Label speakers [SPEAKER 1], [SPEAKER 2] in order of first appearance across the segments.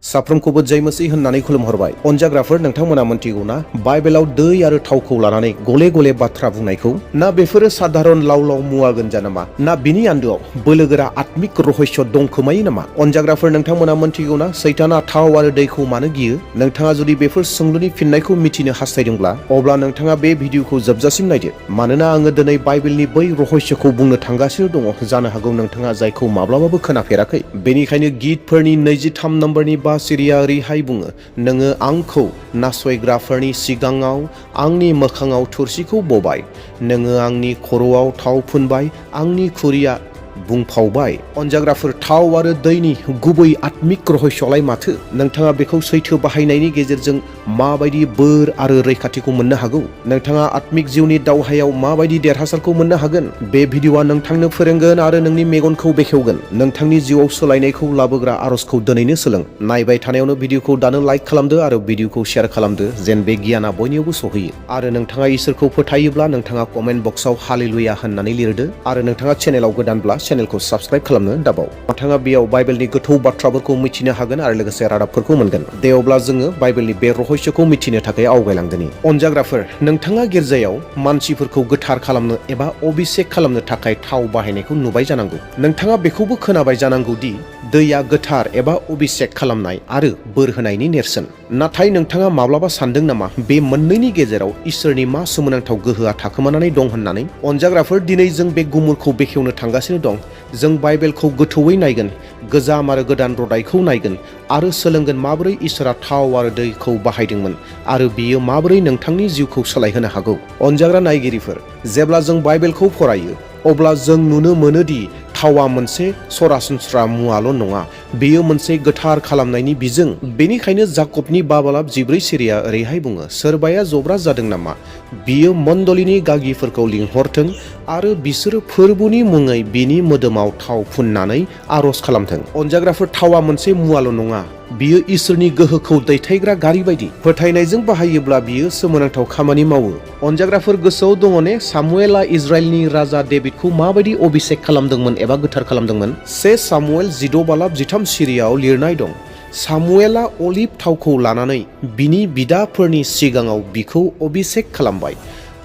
[SPEAKER 1] साफ्रोमखौबो जय मसीह होननानै खुलुमहरबाय। अनजाग्राफोर नोंथांमोना मोनथिगौ ना बाइबेलाव दै आरो थावखौ लानानै गले गले बाथ्रा बुंनायखौ? ना बेफोरो साधारन लाव लाव मुवा गोनजा नामा? ना बिनि आन्दोआव बोलोगोरा आत्मिक रहस्य दंखोमायो नामा? अनजाग्राफोर नोंथांमोना मोनथिगौ ना सैताना थाव आरो दैखौ मानो गियो? नोंथाङा जुदि बेफोर सोंलुनि फिननायखौ मिथिनो हास्थायदोंब्ला अब्ला नोंथाङा बे भिडिअखौ जोबजासिम नायदो। मानोना आङो दिनै बाइबेलनि बै रहस्यखौ बुंनो थांगासिनो दङ। जानो हागौ नोंथाङा जायखौ माब्लाबाबो खोनाफेराखै। बेनिखायनो गितफोरनि 23 नम्बरनि 5 सिरिया ओरैहाय बुङो, नोङो आंखौ नासयग्राफोरनि सिगाङाव आंनि मोखाङाव थुरसिखौ बबाय, नोङो आंनि खर'आव थाव फुनबाय, आंनि खुरिया बुंफावबाय। अनजाग्राफोर थाव आरो दैनि गुबै आत्मिक रहस्यलाय माथो? नोंथाङा बेखौ सैथो बाहायनायनि गेजेरजों माबायदि बोर आरो रैखाथिखौ मोननो हागौ? नोंथाङा आत्मिक जिउनि दावहायाव माबायदि देरहासारखौ मोननो हागोन? बे भिडिअआ नोंथांनो फोरोंगोन आरो नोंनि मेगनखौ बेखेवगोन। नोंथांनि जिउआव सोलायनायखौ लाबोग्रा आरजखौ दिनैनो सोलों। नायबाय थानायावनो भिडिअखौ दानो लाइक खालामदो आरो भिडिअखौ शेयार खालामदो जेन बे गियाना बयनियावबो सहैयो। आरो नोंथाङा इसोरखौ फोथायोब्ला नोंथाङा कमेन्ट बक्सआव हालेलुया होननानै लिरदो आरो नोंथाङा चेनेलाव गोदानब्ला चेनेलखौ साबस्क्राइब खालामनो दाबाव। नोंथाङा बेयाव बाइबेलनि गोथौ बाथ्राफोरखौ मिथिनो हागोन आरो लोगोसे रादाबफोरखौ मोनगोन। दे अब्ला जोङो बाइबेलनि बे रहस्यखौ मिथिनो थाखाय आवगायलांदोनि। अनजाग्राफोर नोंथाङा गिर्जायाव मानसिफोरखौ गोथार खालामनो एबा अभिषेक खालामनो थाखाय थाव बाहायनायखौ नुबाय जानांगौ। नोंथाङा बेखौबो खोनाबाय जानांगौ दि दैया गोथार एबा अभिषेक खालामनाय आरो बोर होनायनि नेरसोन। नाथाय नोंथाङा माब्लाबा सानदों नामा बे मोननैनि गेजेराव इसोरनि मा सोमोनांथाव गोहोआ थाखोमानानै दं होननानै? अनजाग्राफोर दिनै जों बे गुमुरखौ बेखेवनो थांगासिनो दं। जों बाइबेलखौ गोथौयै नायगोन, गोजाम आरो गोदान रादायखौ नायगोन आरो सोलोंगोन माबोरै इसोरा थाव आरो दैखौ बाहायदोंमोन आरो बियो माबोरै नोंथांनि जिउखौ सोलायहोनो हागौ। अनजाग्रा नायगिरिफोर, जेब्ला जों बाइबेलखौ फरायो अब्ला जों नुनो मोनोदि थावआ मोनसे सरासनस्रा मुवाल' नङा, बेयो मोनसे गोथार खालामनायनि बिजों। बेनिखायनो जाकबनि 5:14 सिरिया ओरैहाय बुङो, सोरबाया जब्रा जादों नामा? बियो मण्डलीनि गागिफोरखौ लिंहरथों आरो बिसोरो फोरबोनि मुङै बिनि मोदोमाव थाव फुननानै आरज खालामथों। अनजाग्राफोर थावआ मोनसे मुवाल' नङा, बियो इसोरनि गोहोखौ दैथायग्रा गारि बायदि। फोथायनायजों बाहायोब्ला बियो सोमोनांथाव खामानि मावो। अनजाग्राफोर गोसोआव दङ ने सामुएलआ इजराइलनि राजा डेभिडखौ माबायदि अभिषेक खालामदोंमोन एबा गोथार खालामदोंमोन? 1 सामुएल 16:13 सिरियाव लिरनाय दं, सामुएलआ अलिभ थावखौ लानानै बिनि बिदाफोरनि सिगाङाव बिखौ अभिषेक खालामबाय।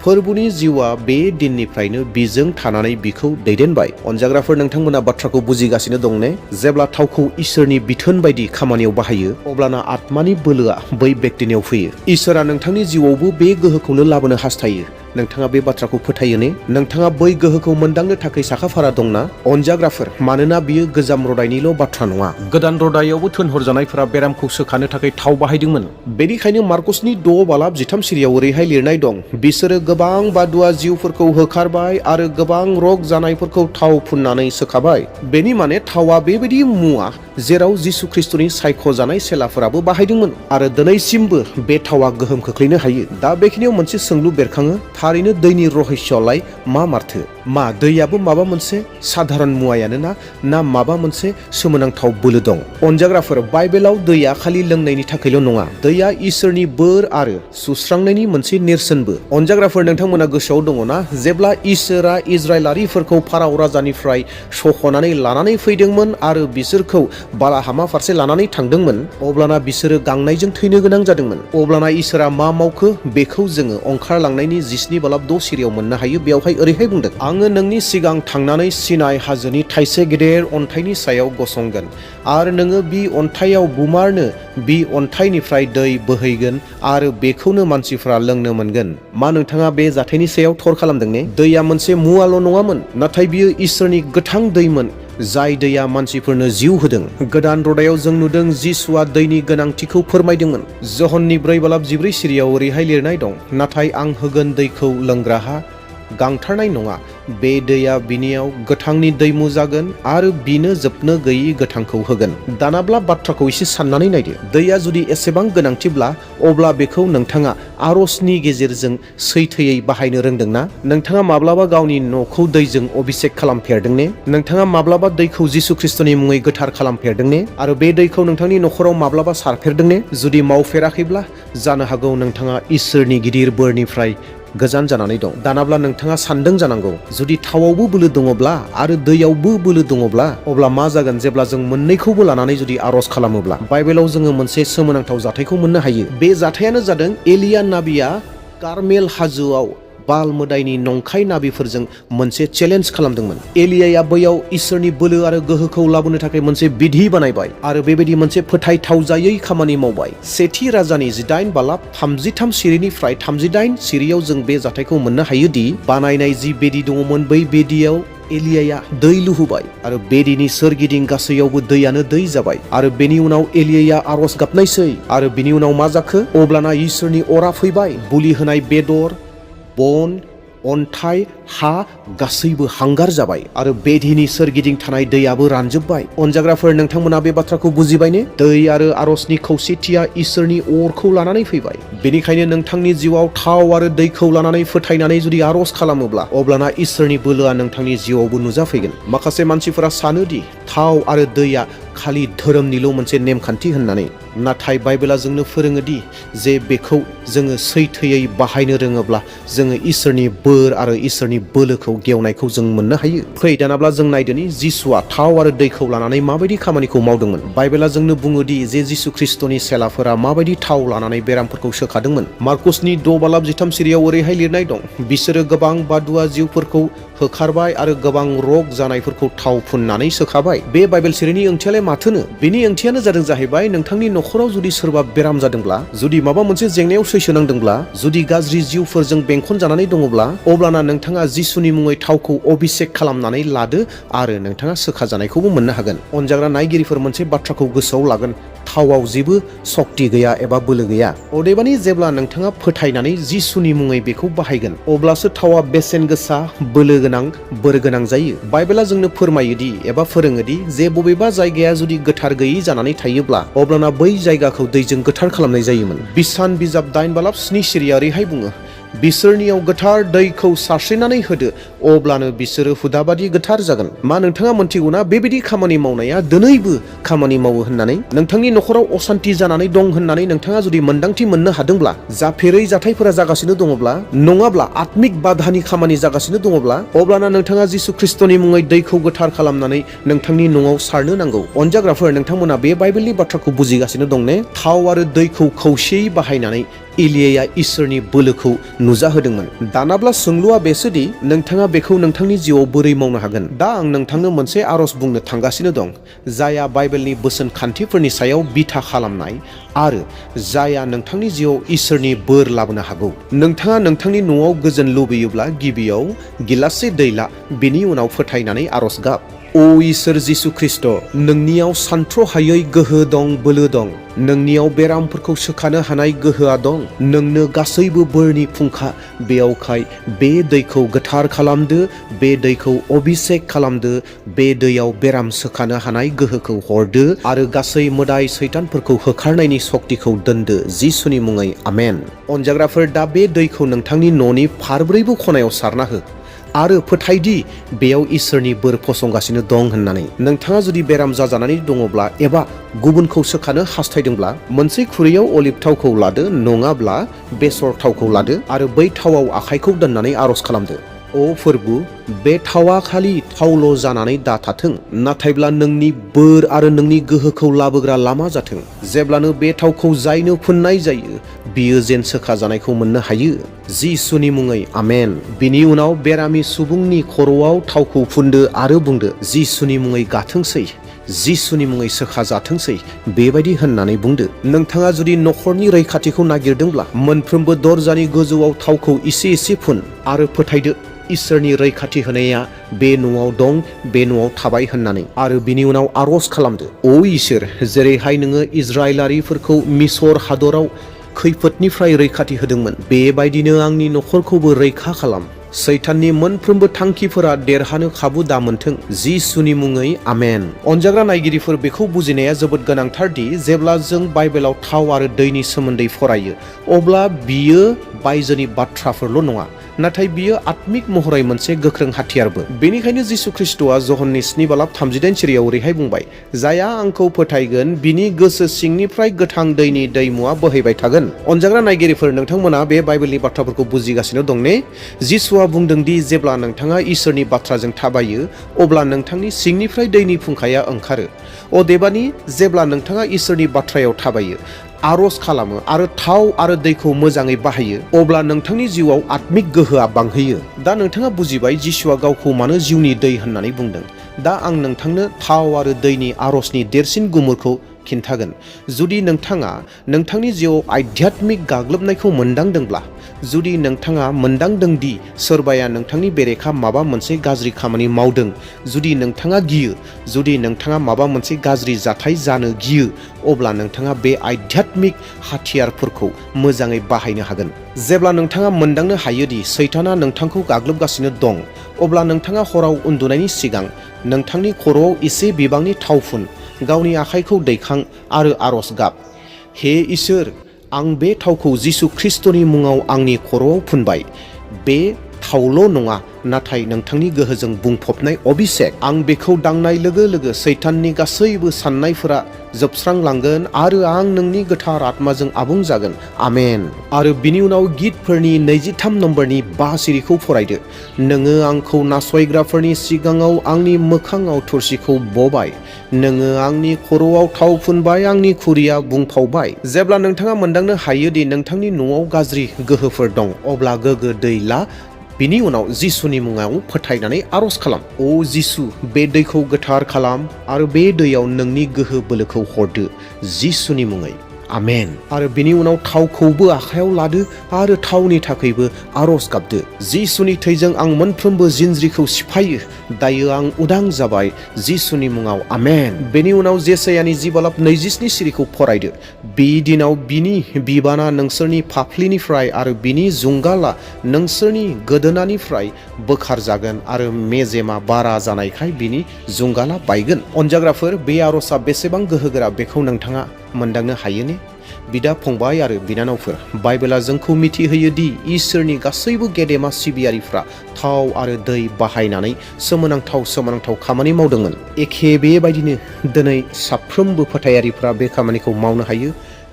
[SPEAKER 1] फोरबोनि जिउआ बे दिननिफ्रायनो बिजों थानानै बिखौ दैदेनबाय। अनजाग्राफोर नोंथांमोना बाथ्राखौ बुजिगासिनो दं ने? जेब्ला थावखौ इसोरनि बिथोन बायदि खामानियाव बाहायो अब्लाना आत्मानि बोलोआ बै बेक्तिनियाव फैयो। इसोरा नोंथांनि जिउआवबो बे गोहोखौनो लाबोनो हास्थायो। नोंथाङा बे बाथ्राखौ फोथायो ने? नोंथाङा बै गोहोखौ मोनदांनो थाखाय साखाफारा दंना? अनजाग्राफोर, मानोना बियो गोजाम रदायनिल' बाथ्रा नङा। गोदान रदायावबो थोनहरजानायफोरा बेरामखौ सोखानो थाखाय थाव बाहायदोंमोन। बेनिखायनो मार्कसनि 6:13 सिरियाव ओरैहाय लिरनाय दं, बिसोरो गोबां बादुवा जिउफोरखौ होखारबाय आरो गोबां रग जानायफोरखौ थाव फुननानै सोखाबाय। बेनि माने थावआ बेबायदि मुवा जेराव जिसु ख्रिस्टनि सायख'जानाय सेलाफोराबो बाहायदोंमोन आरो दिनैसिमबो बे थावआ गोहोम खोख्लैनो हायो। दा बेखिनियाव मोनसे सोंलु बेरखाङो, थारैनो दैनि रहस्यलाय मा मारथो? मा दैयाबो माबा मोनसे साधारन मुवायानो ना माबा मोनसे सोमोनांथाव बोलो दं? अनजाग्राफोर, बाइबेलाव दैया खालि लोंनायनि थाखायल' नङा, दैया इसोरनि बोर आरो सुस्रांनायनि मोनसे नेरसोनबो। अनजाग्राफोर नोंथांमोना गोसोआव दङना जेब्ला इसोरा इजराइलारिफोरखौ फाराव राजानिफ्राय सख'नानै लानानै फैदोंमोन आरो बिसोरखौ बालाहामा फारसे लानानै थांदोंमोन, अब्लाना बिसोरो गांनायजों थैनो गोनां जादोंमोन। अब्लाना इसोरा मा मावखो बेखौ जोङो ओंखारलांनायनि 19:6 सिरियाव मोननो हायो। बेवहाय ओरैहाय बुंदों, आङो नोंनि सिगां थांनानै सिनाय हाजोनि थाइसे गेदेर अन्थाइनि सायाव गसंगोन आरो नोङो बि अन्थाइयाव बुमारनो बि अन्थाइनिफ्राय दै बोहैगोन आरो बेखौनो मानसिफ्रा लोंनो मोनगोन। मा नोंथाङा बे जाथायनि सायाव थर खालामदों ने? दैया मोनसे मुवाल' नङामोन, नाथाय बियो इसोरनि गोथां दैमोन जाय दैया मानसिफोरनो जिउ होदों। गोदान रदायाव जों नुदों जिसुआ दैनि गोनांथिखौ फोरमायदोंमोन। जहननि 4:14 सिरियाव ओरैहाय लिरनाय दं, नाथाय आं होगोन दैखौ लोंग्राहा गांथारनाय नङा, बे दैया बिनियाव गोथांनि दैमु जागोन आरो बिनो जोबनो गैयै गोथांखौ होगोन। दानाब्ला बाथ्राखौ एसे साननानै नायदो, दैया जुदि एसेबां गोनांथिब्ला अब्ला बेखौ नोंथाङा आरजनि गेजेरजों सैथोयै बाहायनो रोंदोंना? नोंथाङा माब्लाबा गावनि न'खौ दैजों अभिषेक खालामफेरदों ने? नोंथाङा माब्लाबा दैखौ जिसु ख्रिस्टनि मुङै गोथार खालामफेरदों ने? आरो बे दैखौ नोंथांनि न'खराव माब्लाबा सारफेरदों ने? जुदि मावफेराखैब्ला जानो हागौ नोंथाङा इसोरनि गिदिर बोरनिफ्राय गोजान जानानै दं। दानाब्ला नोंथाङा सानदों जानांगौ, जुदि थावआवबो बोलो दङब्ला आरो दैयावबो बोलो दङब्ला अब्ला मा जागोन जेब्ला जों मोननैखौबो लानानै जुदि आर'ज खालामोब्ला। बाइबेलाव जोङो मोनसे सोमोनांथाव जाथायखौ मोननो हायो। बे जाथायानो जादों एलिया नाबिया कार्मेल हाजोआव बाल मोदायनि नंखाय नाबिफोरजों मोनसे चेलेन्ज खालामदोंमोन। एलियाया बैयाव इसोरनि बोलो आरो गोहोखौ लाबोनो थाखाय मोनसे बिधि बानायबाय आरो बेबायदि मोनसे फोथायथाव जायै खामानि मावबाय। सेथि राजानि 8 बालाब 33 सिरिनिफ्राय 38 सिरियाव जों बे जाथायखौ मोननो हायोदि बानायनाय जि बेदि दङमोन बै बेदियाव एलियाया दै लुहुबाय आरो बेदिनि सोरगिदिं गासैयावबो दैयानो दै जाबाय आरो बेनि उनाव एलियाया आर'ज गाबनायसै आरो बिनि उनाव मा जाखो? अब्लाना इसोरनि अरा फैबाय। बुलि होनाय बेदर, बन, अन्थाइ, हा गासैबो हांगार जाबाय आरो बेदिनि सोरगिदिं थानाय दैयाबो रानजोब्बाय। अनजाग्राफोर, नोंथांमोना बे बाथ्राखौ बुजिबाय ने? दै आरो आर'जनि खौसेथिया इसोरनि अरखौ लानानै फैबाय। बेनिखायनो नोंथांनि जिउआव थाव आरो दैखौ लानानै फोथायनानै जुदि आर'ज खालामोब्ला अब्लाना इसोरनि बोलोआ नोंथांनि जिउआवबो नुजाफैगोन। माखासे मानसिफोरा सानोदि थाव आरो दैया खालि धोरोमनिल' मोनसे नेमखान्थि होननानै, नाथाय बाइबेला जोंनो फोरोङोदि जे बेखौ जोङो सैथोयै बाहायनो रोङोब्ला जोङो इसोरनि बोर आरो इसोरनि बोलोखौ गेवनायखौ जों मोननो हायो। फै दानाब्ला जों नायदोनि जिसुआ थाव आरो दैखौ लानानै माबायदि खामानिखौ मावदोंमोन। बाइबेला जोंनो बुङोदि जे जिसु ख्रिस्टनि सेलाफोरा माबायदि थाव लानानै बेरामफोरखौ सोखादोंमोन। मार्कुसनि 6 बालाब 13 सिरियाव ओरैहाय लिरनाय दं, बिसोरो गोबां बादुवा जिउफोरखौ होखारबाय आरो गोबां रग जानायफोरखौ थाव फुननानै सोखाबाय। बे बाइबेल सिरिनि ओंथियालाय माथोनो? बेनि ओंथियानो जादों जाहैबाय, नोंथांनि न'खराव जुदि सोरबा बेराम जादोंब्ला, जुदि माबा मोनसे जेंनायाव सैसोनांदोंब्ला, जुदि गाज्रि जिउफोरजों बेंखन जानानै दङब्ला अब्लाना नोंथाङा जिसुनि मुङै थावखौ अभिषेक खालामनानै लादो आरो नोंथाङा सोखाजानायखौबो मोननो हागोन। अनजाग्रा नायगिरिफोर, मोनसे बाथ्राखौ गोसोआव लागोन, थावआव जेबो सक्ति गैया एबा बोलो गैया। अदेबानि जेब्ला नोंथाङा फोथायनानै जिसुनि मुङै बेखौ बाहायगोन अब्लासो थावआ बेसेन गोसा, बोलो गोनां, बोर गोनां जायो। बाइबेला जोंनो फोरमायोदि एबा फोरोङोदि जे बबेबा जायगाया जुदि गोथार गैयै जानानै थायोब्ला अब्लाना बै जायगाखौ दैजों गोथार खालामनाय जायोमोन। बिसान बिजाब 8 बालाब 7 सिरिया ओरैहाय बुङो, बिसोरनियाव गोथार दैखौ सारस्रिनानै होदो, अब्लानो बिसोरो हुदाबादि गोथार जागोन। मा नोंथाङा मोनथिगौना बेबायदि खामानि मावनाया दिनैबो खामानि मावो होननानै? नोंथांनि न'खराव असान्ति जानानै दं होननानै नोंथाङा जुदि मोन्दांथि मोननो हादोंब्ला, जाफेरै जाथायफोरा जागासिनो दङब्ला, नङाब्ला आत्मिक बाधानि खामानि जागासिनो दङब्ला, अब्लाना नोंथाङा जिसु ख्रिस्टनि मुङै दैखौ गोथार खालामनानै नोंथांनि न'आव सारनो नांगौ। अनजाग्राफोर, नोंथांमोना बे बाइबेलनि बाथ्राखौ बुजिगासिनो दं ने? थाव आरो दैखौ खौसेयै बाहायनानै एलियाया इसोरनि बोलोखौ नुजाहोदोंमोन। दानाब्ला सोंलुआ बेसोदि नोंथाङा बेखौ नोंथांनि जिउआव बोरै मावनो हागोन? दा आं नोंथांनो मोनसे आर'ज बुंनो थांगासिनो दं, जायहा बाइबेलनि बोसोन खान्थिफोरनि सायाव बिथा खालामनाय आरो जायहा नोंथांनि जिउआव इसोरनि बोर लाबोनो हागौ। नोंथाङा नोंथांनि न'आव गोजोन लुबैयोब्ला गिबियाव गिलाससे दै ला, बेनि उनाव फोथायनानै आर'ज गाब। ओ इसोर जिसु ख्रिस्ट, नोंनियाव सानथ्र'हायै गोहो दं, बोलो दं। नोंनियाव बेरामफोरखौ सोखानो हानाय गोहोआ दं। नोंनो गासैबो बोरनि फुंखा। बेयावखाय बे दैखौ गोथार खालामदो, बे दैखौ अभिषेक खालामदो, बे दैयाव बेराम सोखानो हानाय गोहोखौ हरदो आरो गासै मोदाय सैतानफोरखौ होखारनायनि सक्तिखौ दोनदो जिसुनि मुङै, आमेन। अनजाग्राफोर, दा बे दैखौ नोंथांनि न'नि फारब्रैबो खनायाव सारना हो आरो फोथायदि बेयाव इसोरनि बोर फसंगासिनो दं होननानै। नोंथाङा जुदि बेराम जाजानानै दङब्ला एबा गुबुनखौ सोखानो हास्थायदोंब्ला मोनसे खुरैयाव अलिभ थावखौ लादो, नङाब्ला बेसर थावखौ लादो आरो बै थावआव आखाइखौ दोननानै आर'ज खालामदो। ओ फोरबु, बे थावआ खालि थावल' जानानै दाथाथों, नाथायब्ला नोंनि बोर आरो नोंनि गोहोखौ लाबोग्रा लामा जाथों। जेब्लानो बे थावखौ जायनो फुननाय जायो बियो जेन सोखाजानायखौ मोननो हायो, जिसुनि मुङै, आमेन। बिनि उनाव बेरामि सुबुंनि खर'आव थावखौ फुनदो आरो बुंदो, जिसुनि मुङै गाथोंसै, जिसुनि मुङै सोखाजाथोंसै, बेबायदि होननानै बुंदो। नोंथाङा जुदि न'खरनि रैखाथिखौ नागिरदोंब्ला मोनफ्रोमबो दरजानि गोजौआव थावखौ एसे एसे फुन आरो फोथायदो इसोरनि रैखाथि होनाया बे न'आव दं, बे न'आव थाबाय होननानै। आरो बिनि उनाव आर'ज खालामदो, ओ इसोर, जेरैहाय नोङो इजराइलारिफोरखौ मिसर हादराव खैफोदनिफ्राय रैखाथि होदोंमोन, बेबायदिनो आंनि न'खरखौबो रैखा खालाम। सैताननि मोनफ्रोमबो थांखिफोरा देरहानो खाबु दामोनथों, जिसुनि मुङै, आमेन। अनजाग्रा नायगिरिफोर, बेखौ बुजिनाया जोबोद गोनांथार दि जेब्ला जों बाइबेलाव थाव आरो दैनि सोमोन्दै फरायो अब्ला बियो बायजोनि बाथ्राफोरल' नङा, नाथाय बियो आत्मिक महरै मोनसे गोख्रों हाथियारबो। बेनिखायनो जिसु ख्रिस्ट'आ जहननि 7:48 सिरियाव ओरैहाय बुंबाय, जायहा आंखौ फोथायगोन बिनि गोसो सिंनिफ्राय गोथां दैनि दैमुआ बोहैबाय थागोन। अनजाग्रा नायगिरिफोर, नोंथांमोना बे बाइबेलनि बाथ्राफोरखौ बुजिगासिनो दं ने? जिसुआ बुंदों दि जेब्ला नोंथाङा इसोरनि बाथ्राजों थाबायो अब्ला नोंथांनि सिंनिफ्राय दैनि फुंखाया ओंखारो। अदेबानि जेब्ला नोंथाङा इसोरनि बाथ्रायाव थाबायो, आरज खालामो आरो थाव आरो दैखौ मोजाङै बाहायो, अब्ला नोंथांनि जिउआव आत्मिक गोहोआ बांहैयो। दा नोंथाङा बुजिबाय जिसुआ गावखौ मानो जिउनि दै होननानै बुंदों। दा आं नोंथांनो थाव आरो दैनि आरजनि देरसिन गुमुरखौ खिन्थागोन। जुदि नोंथाङा नोंथांनि जिउआव आध्यात्मिक गाग्लोबनायखौ मोनदांदोंब्ला, जुदि नोंथाङा मोनदांदों दि सोरबाया नोंथांनि बेरेखा माबा मोनसे गाज्रि खामानि मावदों, जुदि नोंथाङा गियो, जुदि नोंथाङा माबा मोनसे गाज्रि जाथाय जानो गियो, अब्ला नोंथाङा बे आध्यात्मिक हाथियारफोरखौ मोजाङै बाहायनो हागोन। जेब्ला नोंथाङा मोनदांनो हायोदि सैताना नोंथांखौ गाग्लोबगासिनो दं, अब्ला नोंथाङा हराव उन्दुनायनि सिगां नोंथांनि खर'आव एसे बिबांनि थाव फुन, गावनि आखाइखौ दैखां आरो आरज गाब, हे इसोर, आं बे थावखौ जिसु ख्रिस्ट'नि मुङाव आंनि खर'आव फुनबाय। बे थावल' नङा, नाथाय नोंथांनि गोहोजों बुंफबनाय अभिषेक। आं बेखौ दांनाय लोगो लोगो सैताननि गासैबो साननायफोरा जोबस्रांलांगोन आरो आं नोंनि गोथार आत्माजों आबुं जागोन। आमेन। आरो बिनि उनाव गितफोरनि 23 नम्बरनि 5 सिरिखौ फरायदो। नोङो आंखौ नासयग्राफोरनि सिगाङाव आंनि मोखाङाव थुरसिखौ बबाय। नोङो आंनि खर'आव थाव फुनबाय, आंनि खुरिया बुंफावबाय। जेब्ला नोंथाङा मोनदांनो हायोदि नोंथांनि न'आव गाज्रि गोहोफोर दं, अब्ला गोगो दै ला। बिनि उनाव जिसुनि मुङाव फोथायनानै आरज खालाम, ओ जिसु, बे दैखौ गोथार खालाम आरो बे दैयाव नोंनि गोहो बोलोखौ हरदो, जिसुनि मुङै। आमेन। आरो बिनि उनाव थावखौबो आखायाव लादो आरो थावनि थाखायबो आरज गाबदो। जिसुनि थैजों आं मोनफ्रोमबो जिनज्रिखौ सिफायो। दायो आं उदां जाबाय, जिसुनि मुङाव। आमेन। बेनि उनाव जेसायानि 10:27 सिरिखौ फरायदो। बे दिनाव बिनि बिबाना नोंसोरनि फाफ्लिनिफ्राय आरो बिनि जुंगाला नोंसोरनि गोदोनानिफ्राय बोखारजागोन आरो मेजेमा बारा जानायखाय बिनि जुंगाला बायगोन। अनजाग्राफोर, बे आरजआ बेसेबां गोहोगोरा बेखौ नोंथाङा मोनदांनो हायो ने? बिदा फंबाय आरो बिनानावफोर, बाइबेला जोंखौ मिथिहोयो दि इसोरनि गासैबो गेदेमा सिबियारिफ्रा थाव आरो दै बाहायनानै सोमोनांथाव खामानि मावदोंमोन। एखे बेबायदिनो दिनै साफ्रोमबो फोथायारिफ्रा बे खामानिखौ मावनो हायो।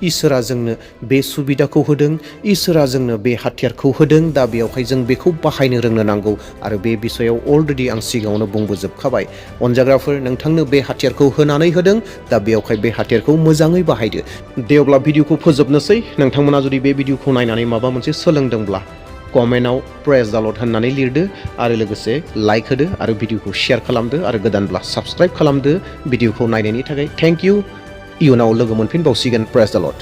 [SPEAKER 1] इसोरा जोंनो बे सुबिदाखौ होदों, इसोरा जोंनो बे हाथियारखौ होदों। दा बेयावहाय जों बेखौ बाहायनो रोंनो नांगौ आरो बे बिसयाव अलरेडि आं सिगाङावनो बुंबोजोबखाबाय। अनजाग्राफोर, नोंथांनो बे हाथियारखौ होनानै होदों, दा बेयावहाय बे हाथियारखौ मोजाङै बाहायदो। दे अब्ला भिडिअखौ फोजोबनोसै। नोंथांमोना जुदि बे भिडिअखौ नायनानै माबा मोनसे सोलोंदोंब्ला कमेन्टआव प्रेज द लर्ड होननानै लिरदो आरो लोगोसे लाइक होदो आरो भिडिअखौ शेयार खालामदो आरो गोदानब्ला साबस्क्राइब खालामदो। भिडिअखौ नायनायनि थाखाय थेंक इउ। इयुनाव लोगो मोनफिनबावसिगोन। प्रेज द लर्ड।